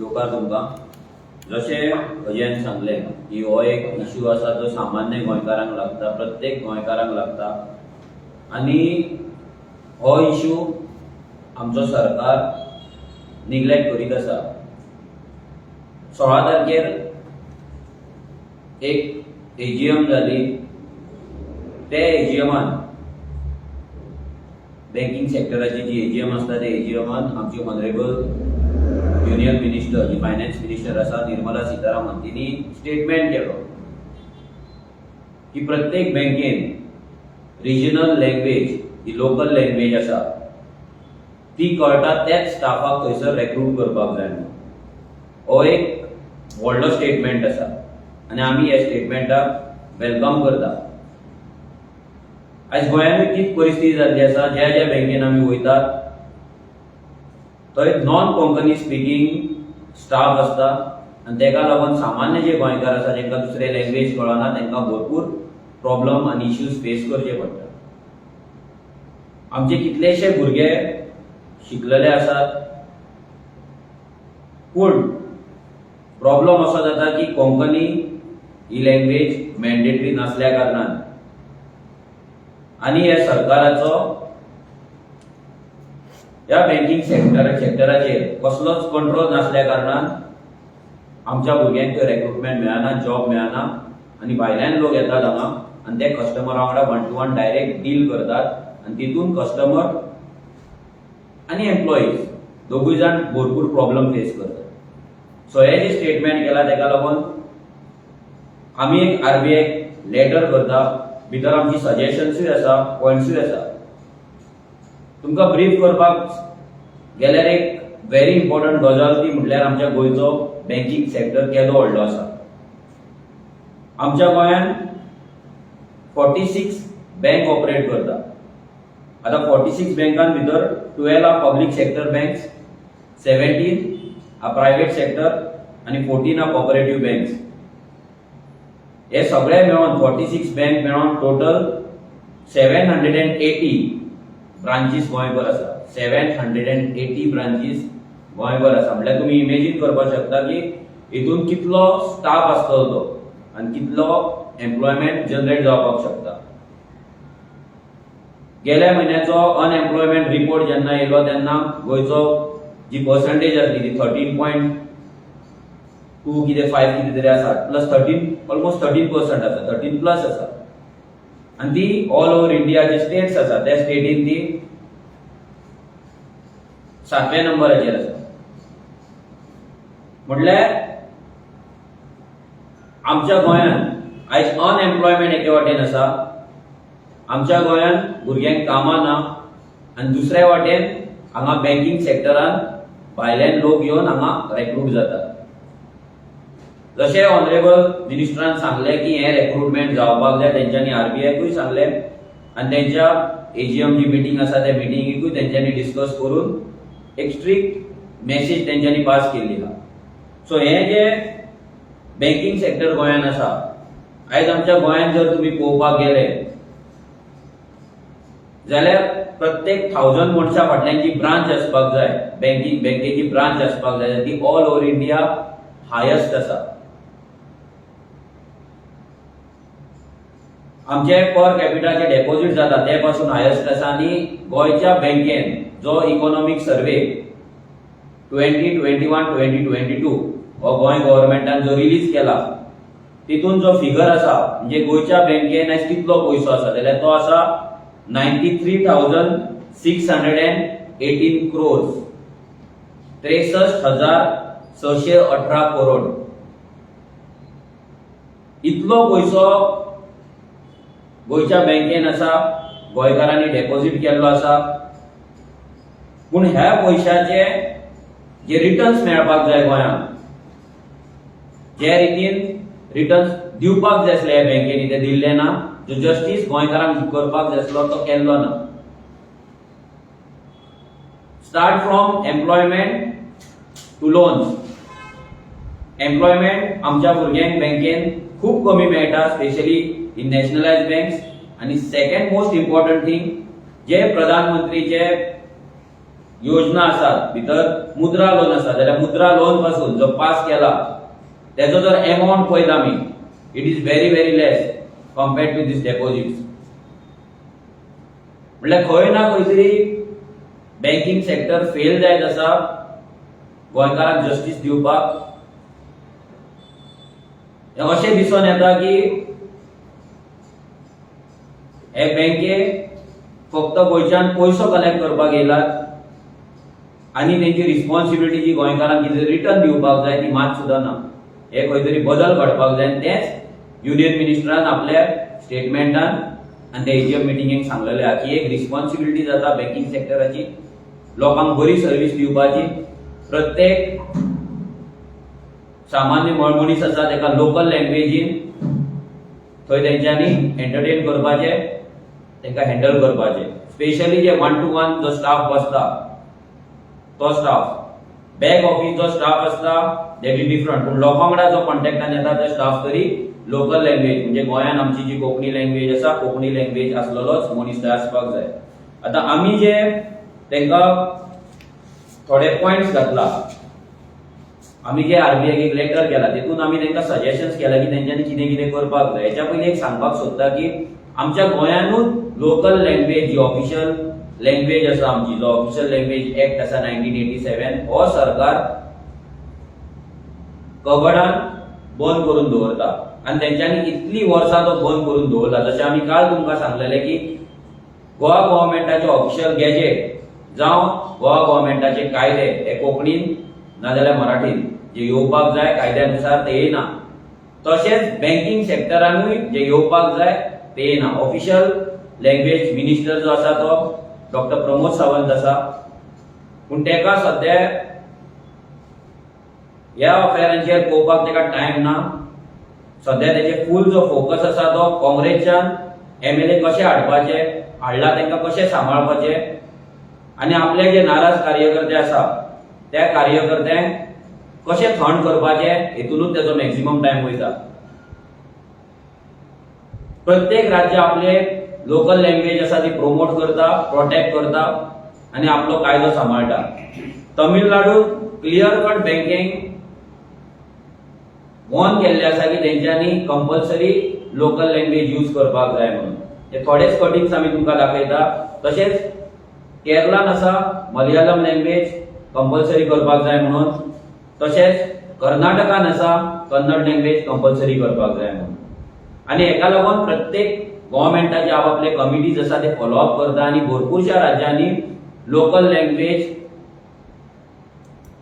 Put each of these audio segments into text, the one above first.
येवकार तुमकां. जशें अजयान सांगलें की हो एक इशू आसा जो सामान्य गोंयकारांक लागता, प्रत्येक गोंयकारांक लागता आनी हो इशू आमचो सरकार निग्लेक्ट करीत आसा. 16 तारखेर एक एजीएम जाली. ते एजीएमान, बँकींग सेक्टराची जी एजीएम आसता, त्या एजीएमान आमची ऑनरेबल युनियन मिनिस्टर, जी फायनान्स मिनिस्टर आसा, निर्मला सीतारामन, तिणी स्टेटमेंट केलो की प्रत्येक बँकेन रिजनल लँग्वेज, जी लोकल लँग्वेज आसा, ती कळटा त्याच स्टाफाक थंयसर रेक्रूट करपाक जाय म्हणून. हो एक व्हडलो स्टेटमेंट आसा आनी आमी ह्या स्टेटमेंटाक welcome करता. आयज गोंयानूय तीच परिस्थिती जाल्ली आसा. ज्या ज्या बँकेन आमी वयतात, थंय नॉन कोंकणी स्पिकींग स्टाफ आसता आनी तेका लागून सामान्य जे गोंयकार आसा, जेंकां दुसरे लँग्वेज कळना, तांकां भरपूर प्रॉब्लम आनी इश्यूज फेस करचे पडटा. आमचे कितलेशे भुरगे शिकलेले आसात, पूण प्रॉब्लम असो जाता की कोंकणी ही लँग्वेज मॅन्डेटरी नासल्या कारणान आनी ह्या सरकाराचो ह्या बँकींग सेक्टराचेर कसलोच कंट्रोल नासल्या कारणान आमच्या भुरग्यांक थंय रेक्रुटमेंट मेळना, जॉब मेळना आनी भायल्यान लोक येतात हांगा आनी ते कस्टमरा वांगडा one to one direct deal करतात आनी तितून कस्टमर आनी एम्प्लॉईज दोगूय जाण भरपूर प्रॉब्लम फेस करतात. सो हे जे स्टेटमेंट केला, तेका लागून आमी एक आरबीआय लेटर करता. भितर आमची सजेशन्सूय आसा, पॉयंट्सूय आसा. तुमकां ब्रीफ करपाक गेल्यार, एक व्हेरी इम्पॉर्टंट गजाल ती म्हटल्यार आमच्या गोंयचो बँकींग सेक्टर केदो व्हडलो आसा. आमच्या गोंयांत 46 बँक ऑपरेट करता. आतां 46 बँकां भितर 12 are public sector banks, 17 are private sector आनी 14 आर कॉपरेटीव बँक्स. हे सगळे मेळून, 46 बँक मेळून total 780 branches गोंयभर आसा. 780 ब्रांचीस गोंयभर आसा म्हळ्यार तुमी इमेजीन करपाक शकता की हितून कितलो स्टाफ आसतलो तो आनी कितलो एम्प्लॉयमेंट जनरेट जावपाक शकता. गेल्या म्हयन्याचो अनएम्प्लॉयमेंट रिपोर्ट जेन्ना येयलो, तेन्ना गोंयचो जी पर्संटेज आसली ती 13.2 कितें फायव कितें तरी आसा, प्लस 13, ऑलमोस्ट 13% आसा, 13 प्लस आसा आनी ती ऑल ओव्हर इंडिया जे स्टेट्स आसा, त्या स्टेटीन ती सातव्या नंबराचेर आसा. म्हटल्यार आमच्या गोंयांत आयज अनएम्प्लॉयमेंट एके वाटेन आसा, आमच्या गोंयांत भुरग्यांक कामां ना आनी दुसऱ्या वाटेन हांगा बँकींग सेक्टरान भायल्यान लोक येवन हांगा रेक्रूट जातात. जशें ऑनरेबल मिनिस्टरान सांगलें की हें रेक्रुटमेंट जावपाक जाय, तेंच्यांनी आरबीआयकूय सांगलें आनी तेंच्या एजीएम जी मिटींग आसा, त्या मिटिंगेकूय तेंच्यांनी डिस्कस करून एक स्ट्रिक्ट मेसेज तेंच्यांनी पास केल्ली आहा. सो हें जे बँकींग सेक्टर गोंयांत आसा, आयज आमच्या गोंयांत जर तुमी पळोवपाक गेले जाल्यार प्रत्येक 1000 मनशां फाटल्यान जी ब्रांच आसपाक जाय, बँकेची ब्रांच आसपाक जाय, ती ऑल ओव्हर इंडिया हायस्ट आसा. आमचे पर कॅपिटाचे डेपॉझिट जाता, ते पासून हायस्ट आसा. आनी गोंयच्या बँकेन जो इकॉनॉमीक सर्वे 2021-2022 हो गोंय गव्हर्मेंटान जो रिलीज केला, तितून जो फिगर आसा, म्हणजे गोंयच्या बँकेन आयज कितलो पयसो आसा, जाल्यार तो आसा 93,618 crores, 63,618 crore. इतलो पयसो गोंयच्या बँकेन आसा, गोंयकारांनी डेपॉझिट केल्लो आसा. पूण ह्या पयशाचे जे रिटर्न्स मेळपाक जाय गोंयांक, जे रितीन रिटर्न्स दिवपाक जाय आसले ह्या बँकेनी, ते दिल्ले ना. जो जस्टीस गोंयकारांक करपाक जाय आसलो, तो केल्लो ना. Start from employment to loans. Employment आमच्या भुरग्यांक बँकेन खूब कमी मेळटा, स्पेशली इन नॅशनलायज बँक्स. आनी सेकंड मोस्ट इम्पॉर्टंट थिंग, जे प्रधानमंत्रीचे योजना आसात, भितर मुद्रा लोन आसा जाल्यार मुद्रा लोन पासून जो पास केला तेजो जर एमावंट पळयत आमी, it is very very less compared to these deposits. म्हणल्यार खंय ना खंय तरी बँकींग सेक्टर फेल जायत आसा गोंयकारांक जस्टीस दिवपाक. हें अशें दिसून येता की हे बँके फक्त गोंयच्यान पयसो कलेक्ट करपाक येयलात आनी तेंची रिस्पॉन्सिबिलिटी जी गोंयकारांक कितें रिटर्न दिवपाक जाय ती मात सुद्दां ना. हे खंय तरी बदल घडपाक जाय आनी तेंच युनियन मिनिस्टरान आपल्या स्टेटमेंटान आनी ते एजीएम मिटिंगेक सांगलेलें आहा की एक रिस्पॉन्सिबिलिटी जाता बँकींग सेक्टराची लोकांक बरी सर्वीस दिवपाची. प्रत्येक सामान्य मनीस आसा ताका लोकल लँग्वेजीन थंय तेंच्यांनी एंटरटेन करपाचें, तांकां हँडल करपाचें. स्पेशली जे वन टू वन जो स्टाफ बसता तो स्टाफ, बॅक ऑफिस जो स्टाफ आसता that is different, पूण लोकां वांगडा जो कॉन्टेक्टान येता ते स्टाफ तरी लोकल लँग्वेज, म्हणजे गोंयान आमची जी कोंकणी लँग्वेज आसा, कोंकणी लँग्वेज आसलेलोच मनीस थंय आसपाक जाय. आतां आमी जे तांकां थोडे पॉयंट्स घातला, आमी जे आरबीआयक एक लेटर केला, तितून आमी तांकां सजेशन्स केला की तेंच्यांनी कितें कितें करपाक जाय. हेच्या पयलीं एक सांगपाक सोदता की आमच्या गोंयानूच लोकल लँग्वेज जी ऑफिशियल लँग्वेज आसा आमची, जो ऑफिशियल लँग्वेज एक्ट आसा 1987, हो सरकार कबडान बंद करून दवरता आनी तेंच्यांनी इतली वर्सां तो बंद करून दवरला. जशें आमी काल तुमकां सांगलेलें की गोवा गव्हर्मेंटाचे ऑफिशियल गॅजेट जावं गोवा गव्हर्मेंटाचे कायदे हे कोंकणीन नाजाल्यार मराठीन जे येवपाक जाय कायद्यानुसार ते येयना. तशेंच बँकींग सेक्टरानूय जे येवपाक जाय ते येयना. ऑफिशियल लँग्वेज मिनिस्टर जो आसा तो डॉक्टर प्रमोद सावंत आसा, पूण तेका सद्या ह्या अफेअरांचेर पळोवपाक तेका टायम ना. सद्या तेजे फूल जो फोकस आसा तो काँग्रेसच्यान एमएलए कशे हाडपाचे, हाडला तांकां कशे सांबाळपाचे आनी आपले जे नाराज कार्यकर्ते आसा त्या कार्यकर्त्यांक कशे थंड करपाचे, हेतूनच तेजो मॅक्झिमम टायम वयता. प्रत्येक राज्य आपले लोकल लँग्वेज आसा ती प्रोमोट करता, प्रोटेक्ट करता आनी आपलो कायदो सांबाळटा. तमिळनाडू क्लियर कट बँकेक वॉर्न केल्ले आसा की तेंच्यांनी कंपल्सरी लोकल लँग्वेज यूज करपाक जाय म्हणून. हे थोडेच कटिंग्स आमी तुमकां दाखयता. तशेंच केरलान आसा मलयाळम लँग्वेज कंपल्सरी करपाक जाय म्हणून. तशेंच कर्नाटकान आसा कन्नड लँग्वेज कंपल्सरी करपाक जाय म्हणून. आनी हेका लागून प्रत्येक गव्हर्मेंटाचे आपापले कमिटीज आसा, ते फॉलोअप करता आनी भरपूरश्या राज्यांनी लोकल लँग्वेज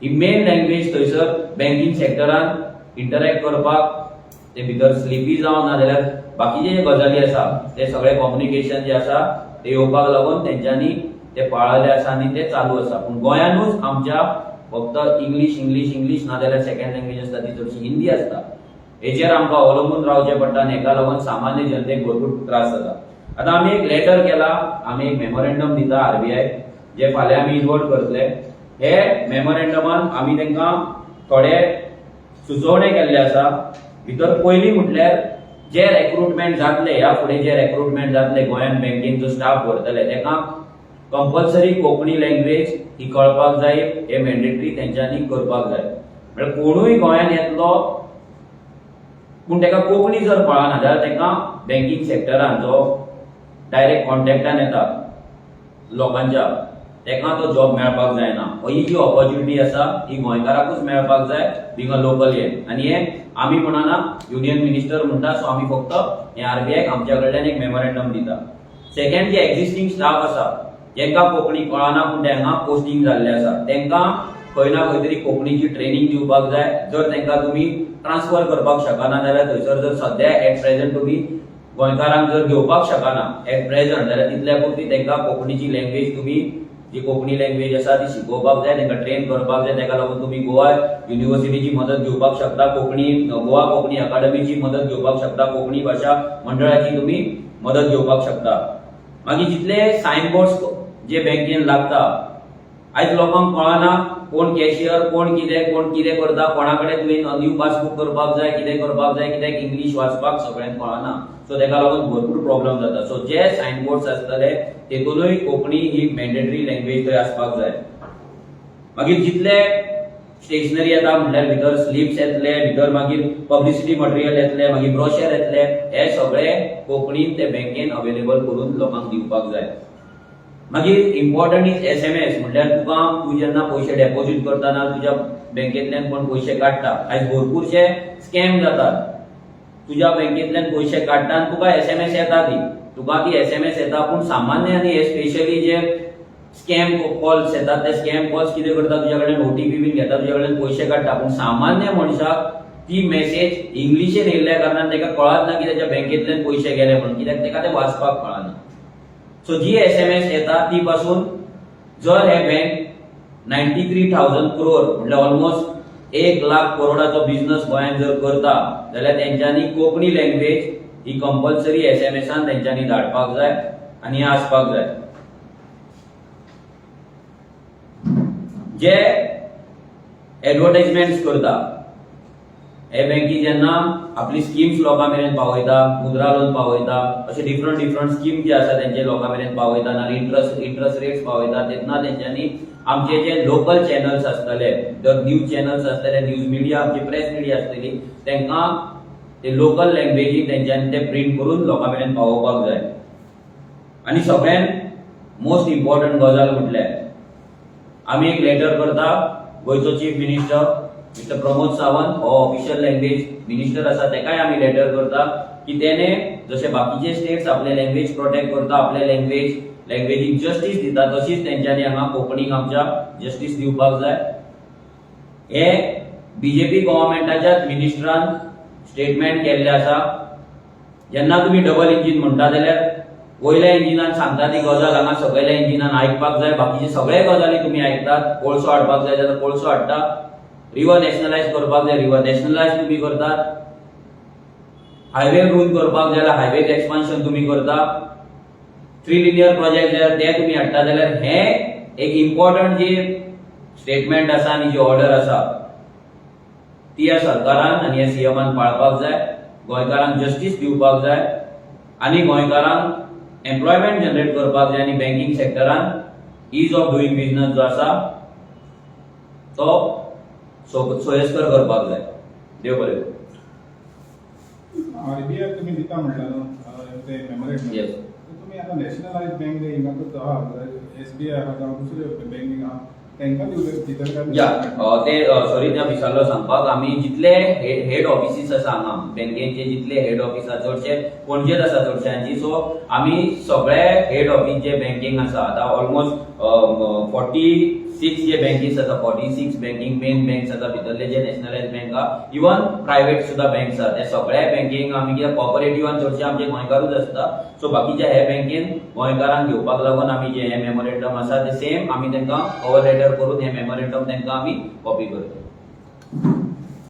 ही मेन लँग्वेज थंयसर बँकींग सेक्टरान इंटरॅक्ट करपाक, ते भितर स्लिपी जावं ना जाल्यार बाकीचे जे गजाली आसा ते सगळे कम्युनिकेशन जे आसा ते येवपाक लागून तेंच्यांनी ते पाळले आसा आनी ते चालू आसा. पूण गोंयानूच आमच्या फक्त इंग्लीश, इंग्लीश, इंग्लीश, ना जाल्यार सेकंड लँग्वेज आसता ती चडशी हिंदी आसता. हेचेर आमकां अवलंबून रावचें पडटा आनी हेका लागून सामान्य जनतेक भरपूर त्रास जाता. आतां आमी एक लेटर केला, आमी एक मेमोरेंडम दिता आरबीआय, जे फाल्यां आमी इन्वोल्व करतले. हे मेमोरेंडमान आमी तांकां थोडे सुचोवणे केल्ले आसा. भितर पयली म्हटल्यार जे रेक्रुटमेंट जातले, ह्या फुडें जे रेक्रुटमेंट जातले गोंयान बँकेन जो स्टाफ भरतले ताका कंपल्सरी कोंकणी लँग्वेज ही कळपाक जाय. हे मॅन्डेटरी तेंच्यांनी करपाक जाय. म्हळ्यार कोणूय गोंयान येतलो पूण ताका कोंकणी जर कळना जाल्यार ताका बँकींग सेक्टरान जो डायरेक्ट कॉन्टेक्टान येता लोकांच्या, ताका तो जॉब मेळपाक जायना. ही जी ऑपॉर्च्युनिटी आसा ही गोंयकाराकूच मेळपाक जाय, बिंग अ लोकल हे. आनी हे आमी म्हणना, युनियन मिनिस्टर म्हणटा. सो आमी फक्त हे आरबीआयक आमच्या कडल्यान एक मेमोरेंडम दिता. सेकंड, जे एक्झिस्टींग स्टाफ आसा जेंकां कोंकणी कळना पूण तेंका पोस्टींग जाल्ले आसा, तेंकां खंय ना खंय तरी कोंकणीची ट्रेनींग दिवपाक जाय. जर तेंकां तुमी ट्रान्सफर करपाक शकना जाल्यार थंयसर जर सद्या एट प्रेझेंट तुमी गोंयकारांक जर घेवपाक शकना एट प्रेझेंट, जाल्यार तितल्या पुरती तेंकां कोंकणीची लँग्वेज, तुमी जी कोंकणी लँग्वेज आसा ती शिकोवपाक जाय, तेंकां ट्रेन करपाक जाय. तेका लागून तुमी गोवा युनिव्हर्सिटीची मदत घेवपाक शकता, कोंकणी गोवा कोंकणी अकादमीची मदत घेवपाक शकता, कोंकणी भाशा मंडळाची तुमी मदत घेवपाक शकता. मागीर जितले सायन बोर्ड्स जे बँकेन लागता, आयज लोकांक कळना कोण कॅशियर, कोण कितें, कोण कितें करता, कोणा कडेन तुवें न्यू पासबूक करपाक जाय, कितें करपाक जाय, कित्याक इंग्लीश वाचपाक सगळ्यांक कळना. सो तेका लागून भरपूर प्रॉब्लम जाता. सो जे सायन बोर्ड्स आसतले तेतूनय कोंकणी ही मॅन्डेटरी लँग्वेज थंय आसपाक जाय. मागीर जितले स्टेशनरी येता, म्हणल्यार भितर स्लिप्स येतले, भितर मागीर पब्लिसिटी मटेरियल येतले, मागीर ब्रोशर येतले, हे सगळे कोंकणीन ते बँकेन अवेलेबल करून लोकांक दिवपाक जाय. मागीर इम्पॉर्टंट is SMS. म्हणल्यार तुका तूं जेन्ना पयशे डेपॉझीट करतना, तुज्या बँकेंतल्यान कोण पयशे काडटा, आयज भरपूरशे स्कॅम जातात. तुज्या बँकेंतल्यान पयशे काडटा आनी तुका एसएमएस येता, ती तुका ती एसएमएस येता. पूण सामान्य आनी स्पेशली जे स्कॅम कॉल्स येतात, ते स्कॅम कॉल्स कितें करता, तुज्या कडल्यान ओटीपी बीन घेता, तुज्या कडल्यान पयशे काडटा. पूण सामान्य मनशाक ती मेसेज इंग्लिशीन येयल्ल्या कारणान ताका कळत ना की ताच्या बँकेंतल्यान पयशे गेले म्हणून, कित्याक ताका ते वाचपाक कळना. सो जी एसएमएस येता ती पासून जर हे बँक 93,000 क्रोर, म्हटल्यार ऑलमोस्ट 1 लाख करोडाचो बिझनस गोंयांत जर करता जाल्यार तेंच्यांनी कोंकणी लँग्वेज ही कंपल्सरी एसएमएसान तेंच्यांनी धाडपाक जाय आनी हें आसपाक जाय. जे एडवर्टायजमेंट्स करता हे बँकी, जेन्ना आपली स्किम्स लोकां मेरेन पावयता, मुद्रा लोन पावयता, अशे डिफरंट डिफरंट स्कीम जे आसा तेंचे लोकां मेरेन पावयता आनी इंट्रस्ट रेट्स पावयता, तेन्ना तेंच्यांनी आमचे जे लोकल चॅनल्स आसतले, जर न्यूज चॅनल्स आसतले, न्यूज मिडिया, आमची प्रेस मिडिया आसतली, तांकां ते लोकल लँग्वेजीन तेंच्यांनी ते प्रिंट करून लोकां मेरेन पावोवपाक जाय. आनी सगळ्यात मोस्ट इम्पॉर्टंट गजाल म्हटल्यार आमी एक लेटर करता. गोंयचो chief minister mister Pramod Sawant हो ऑफिशियल लँग्वेज मिनिस्टर आसा, तेकाय आमी लेटर करता की तेणे जशे बाकीचे स्टेट्स आपले लँग्वेज प्रोटेक्ट करता, आपले लँग्वेजीक जस्टीस दिता, तशीच तेंच्यांनी हांगा कोंकणीक आमच्या जस्टीस दिवपाक जाय. हे बीजेपी गव्हर्मेंटाच्याच मिनिस्टरान स्टेटमेंट केल्लें आसा. जेन्ना तुमी डबल इंजीन म्हणटा जाल्यार वयल्या इंजिनान सांगता ती गजाल हांगा सकयल्या इंजिनान आयकपाक जाय. बाकीचे सगळे गजाली तुमी आयकतात. कोळसो हाडपाक जाय जाल्यार कोळसो हाडटा, रिवर नॅशनलायज करपाक जाय, रिवर नॅशनलायज तुमी करतात, हायवे रूल करपाक जाय जाल्यार हायवे एक्सपान्शन तुमी करता, थ्री लिनियर प्रोजेक्ट जाल्यार ते तुमी हाडटा. जाल्यार हे एक इम्पॉर्टंट जी स्टेटमेंट आसा आनी जी ऑर्डर आसा ती ह्या सरकारान आनी ह्या सीएमान पाळपाक जाय. गोंयकारांक जस्टीस दिवपाक जाय आनी गोंयकारांक एम्प्लॉयमेंट जनरेट करपाक जाय आनी banking सेक्टरान is of doing business जो आसा तो सोयस्कर करपाक जाय. देव बरें करूं. आरबीआय तुमी दिता म्हणला न्हू ते मेमोरेंडम? Yes. तुमी आतां नॅशनलायज बँक हिंगा आहा, एसबीआय आहा जावं दुसरे बँकींग आहा, तांकां दितले काय? या, ते सॉरी, त्या विसरलो सांगपाक. आमी जितले हेड ऑफिसीस आसा हांगा बँकेचे, जितले हेड ऑफिस आसा, चडशे पणजेच आसा चडशांची. सो आमी सगळे हेड ऑफिस जे बँकींग आसा, आतां ऑलमोस्ट 46 जे बँकीस आसा, 46 बँकींग मेन बँक्स आसा, भितरले जे नॅशनलायज बँक आहा, इवन प्रायव्हेट सुद्दां बँक्स आहा, त्या सगळ्या बँकींग आमी, कित्याक कॉपरेटिवान चडशे आमचे गोंयकारूच आसता, सो बाकीच्या हे बँकेन गोंयकारांक घेवपाक लागून आमी जे हे मेमोरेंडम आसा ते सेम आमी तांकां कवर लेटर करून हे मेमोरेंडम तांकां आमी कॉपी करता.